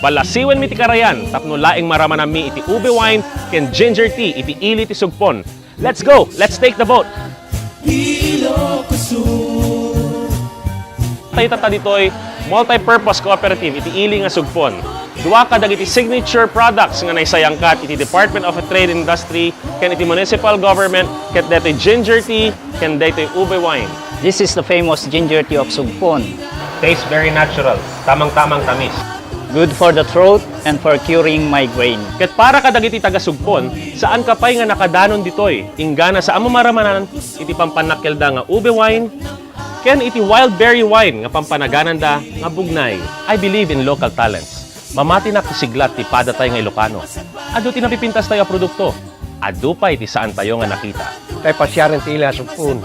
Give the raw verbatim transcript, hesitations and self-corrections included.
Palasiwenmi ti karayan tapno laeng maramananmi iti ube wine ken ginger tea iti ili ti Sugpon. Let's go! Let's take the boat! Tayo tatta ditoy multi-purpose cooperative iti ili nga Sugpon. Dua kadagiti signature products nga naisayangkat iti Department of Trade and Industry ken iti municipal government ket daytoy ginger tea ken daytoy ube wine. This is the famous ginger tea of Sugpon. Tastes very natural. Tamang-tamang tamis. Good for the throat and for curing migraine. Ket para kadagiti taga-Sugpon, saanka pay nga nakadanon ditoy, inggana saan maramanan iti pampannakkelda nga ube wine, ken iti wild berry wine nga pampanagananda nga bugnay. I believe in local talents. Mamatinak ti siglat ti padatay nga Ilocano. Adu ti napipintastayo a produkto. Adu pay ti saantayo nga nakita. Tay pasiaren ti ili a Sugpon.